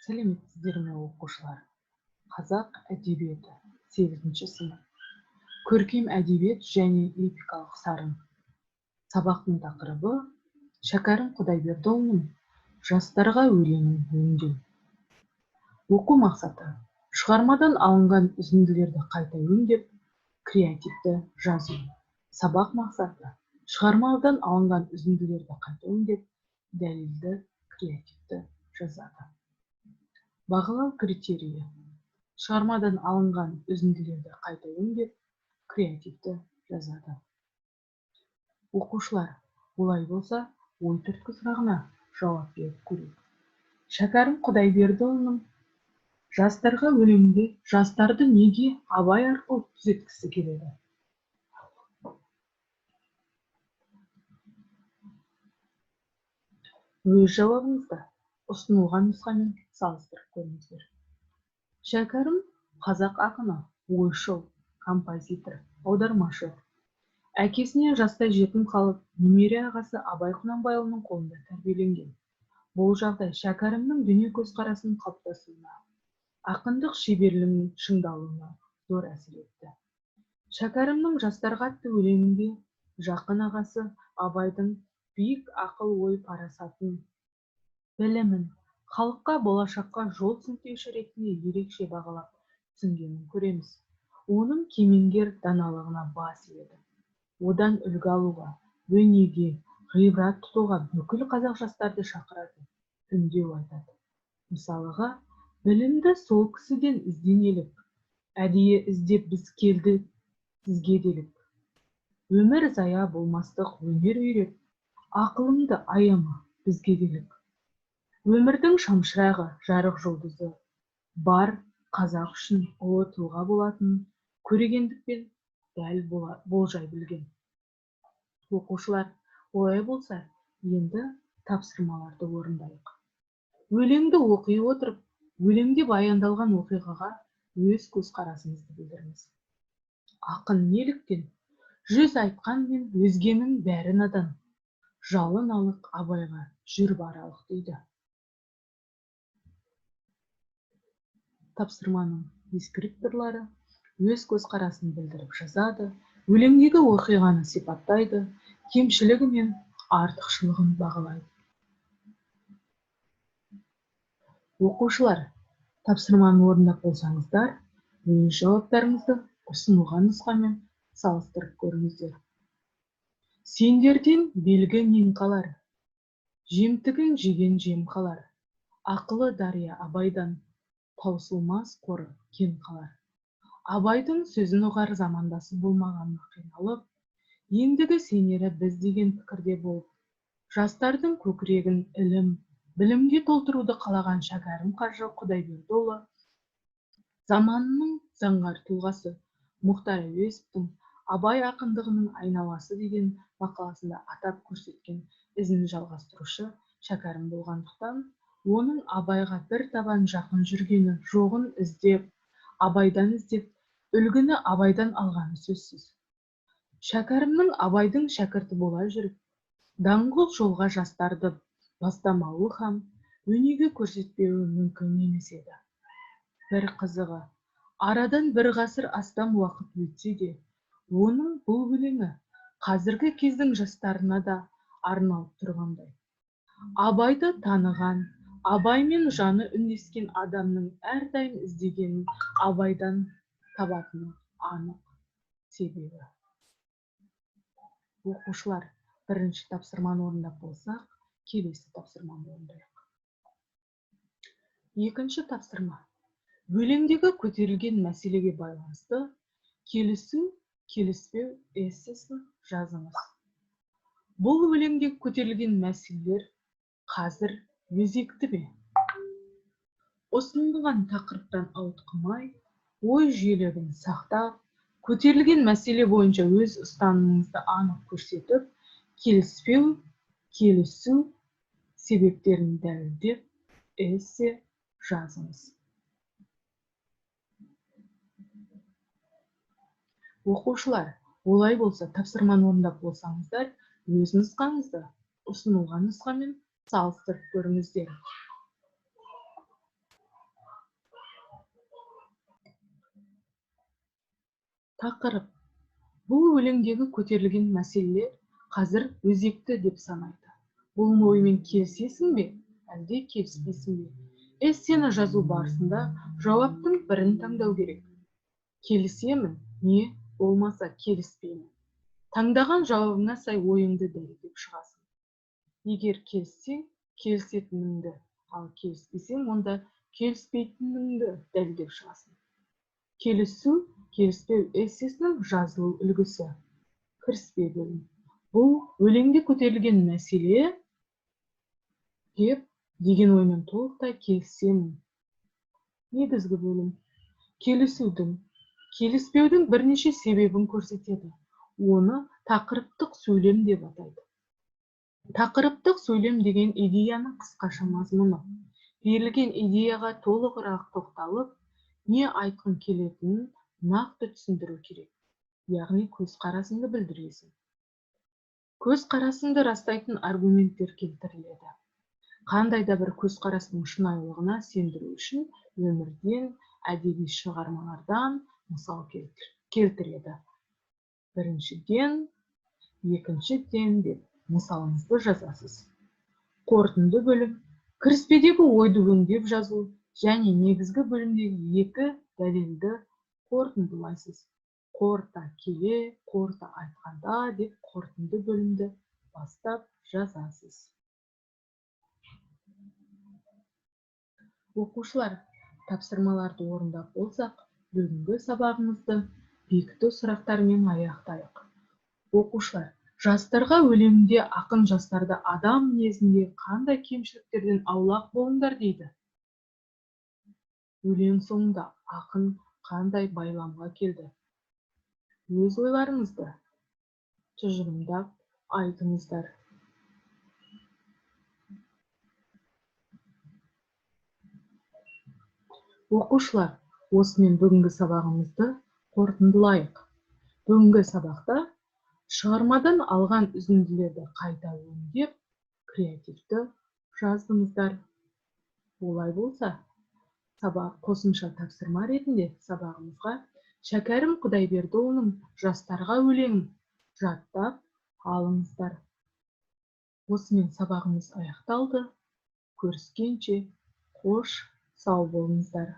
Сәлеметсіздер ме, оқушылар! Қазақ әдебиеті, 8-сынып, көркем әдебиет және эпикалық сарын. Сабақтың тақырыбы: Шәкәрім Құдайбердіұлының «Жастарға» өлеңін өңдеу. Оқу мақсаты: шығармадан алынған үзінділерді қайта өңдеп, креативті жазу. Сабақ мақсаты: шығармадан алынған үзінділерді қайта өңдеп, дәлелді креативті жазады. Бағалау критерийі: шығармадан алынған үзінділерді қайта өңдеп, креативті жазады. Оқушылар, олай болса, ой түрткі сұрағына жауап беріп көрейік. Шәкәрім Құдайбердіұлының «Жастарға» өлеңінде жастарды неге Абай арқылы түзеткісі келеді? Өз жауабыңызды ұсынылған нұсқамен салыстырып көріңіздер. Шәкәрім — қазақ ақыны, ойшыл, композитор, аудармашы. Әкесінен жастай жетім қалып, немере ағасы Абай Құнанбайұлының қолында тәрбиеленген. Бұл жағдай Шәкәрімнің дүние көзқарасының қалыптасуына, ақындық шеберлігінің шыңдалуына зор әсер етті. Шәкәрімнің «Жастарға» атты өлеңінде жақын ағасы Абайдың биік ақыл-ой парасатын, білімін, халыққа болашаққа жол сілтеуші ретінде ерекше бағалап түсінгенін көреміз. Оның кемеңгер даналығына бас иеді. Одан үлгі алуға, өнеге, ғибрат тұтуға бүкіл қазақ жастарды шақыратын үндеу айтады. Мысалыға, білімді сол кісіден ізденелік, әдейі іздеп біз келді сізге делік. Өмір зая болмастық өнер үйрет, ақылыңды аяма бізге делік. Өмірдің шамшырағы, жарық жұлдызы бар қазақ үшін ұлы тұлға болатынын көрегендікпен дәл болжай білген. Оқушылар, олай болса, енді тапсырмаларды орындайық. Өлеңді оқи отырып, өлеңде баяндалған оқиғаға өз көзқарасыңызды білдіріңіз. Ақын неліктен «Жүз айтқанмен өзгенің бәрі надан, жалын алық Абайға жүр баралық» дейді? Тапсырманың дескрипторлары өз көзқарасын білдіріп жазады, өлеңдегі оқиғаны сипаттайды, кемшілігі мен артықшылығын бағалайды. Оқушылар, тапсырманы орындап болсаңыздар, өз жауаптарыңызды ұсынылған нұсқамен салыстырып көріңіздер. Сендерден белгі нең қалар, жемтігін жеген жем қалар, ақылы дария Абайдан таусылмас қоры кен қалар. Абайдың сөзін ұғар замандасы болмағанына қиналып, ендігі сенері біз деген пікірде болып, жастардың көкірегін ілім, білімге толтыруды қалаған Шәкәрім қажы Құдайбердіұлы заманының заңғар тұлғасы Мұхтар Әуезовтің «Абай ақындығының айналасы» деген мақаласында атап көрсеткен ізін жалғастырушы Шәкәрім болғандықтан, оның Абайға бір табан жақын жүргені жоғын іздеп, Абайдан іздеп, үлгіні Абайдан алғаны сөзсіз. Шәкәрімнің Абайдың шәкірті бола жүріп, даңғыл жолға жастарды бастамауы һәм өнеге көрсетпеуі мүмкін емес еді. Бір қызығы, арадан бір ғасыр астам уақыт өтсе де, оның бұл өлеңі қазіргі кездің жастарына да арналып тұрғандай. Абайды таныған, Абаймен жаны үндескен адамның әрдайым іздегенін Абайдан табатыны анық. Себебі, оқушылар, бірінші тапсырманы орындап болсақ, келесі тапсырманы орындайық. Екінші тапсырма. Өлеңдегі көтерілген мәселеге байланысты келісу, келіспеу эссесін жазыңыз. Бұл өлеңде көтерілген мәселелер қазір өзекті ме? Ұсынылған тақырыптан ауытқымай, ой жүйелігін сақтап, көтерілген мәселе бойынша өз ұстанымыңызды анық көрсетіп, келіспеу, келісу себептерін дәлелдеп, эссе жазыңыз. Оқушылар, олай болса, тапсырманы орындап болсаңыздар, өз нұсқаңызды ұсынылған нұсқамен салыстырып көріңіздер. Тақырып. Бұл өлеңдегі көтерілген мәселелер қазір өзекті деп санайды. Бұл оймен келісесің бе, әлде келіспейсің бе? Эссені жазу барысында жауаптың бірін таңдау керек. Келісемін, не болмаса келіспеймін. Таңдаған жауабыңа сай ойыңды дәлелдеп шығасың. Егер келіссең, келісетініңді, ал келіспесең, онда келіспейтініңді дәлелдеп шығасың. Келісу, келіспеу эссесінің жазылу үлгісі. Кіріспе бөлім. Бұл өлеңде көтерілген мәселе деп деген оймен толықтай келісемін. Негізгі бөлім. Келісудің, келіспеудің бірнеше себебін көрсетеді. Оны тақырыптық сөйлем деп атайды. Тақырыптық сөйлем деген идеяның қысқаша мазмұны. Берілген идеяға толығырақ тоқталып, не айтқың келетінін нақты түсіндіру керек. Яғни көзқарасыңды білдіресің. Көзқарасыңды растайтын аргументтер келтіріледі. Қандай да бір көзқарастың шынайылығына сендіру үшін өмірден, әдеби шығармалардан мысал келтіреді. Біріншіден, екіншіден деп мысалыңызды жазасыз. Қорытынды бөлім. Кіріспедегі ойды өңдеп жазу және негізгі бөлімдегі екі дәлелді қорытындылайсыз. Қорыта келе, қорыта айтқанда деп қорытынды бөлімді бастап жазасыз. Оқушылар, тапсырмаларды орындап болсақ, бүгінгі сабағымызды бекіту сұрақтарымен аяқтайық. Оқушылар, жастарға өлеңінде ақын жастарды адам мінезінде қандай кемшіліктерден аулақ болыңдар дейді? Өлең соңында ақын қандай байламға келді? Өз ойларыңызды тұжырымдап айтыңыздар. Оқушылар, осымен бүгінгі сабағымызды қорытындылайық. Бүгінгі сабақта шығармадан алған үзінділерді қайта өңдеп, креативті жаздыңыздар. Олай болса, сабақ қосымша тапсырма ретінде сабағымызға Шәкәрім Құдайбердіұлының жастарға өлеңін жаттап алыңыздар. Осымен сабағымыз аяқталды. Көріскенше қош сау болыңыздар.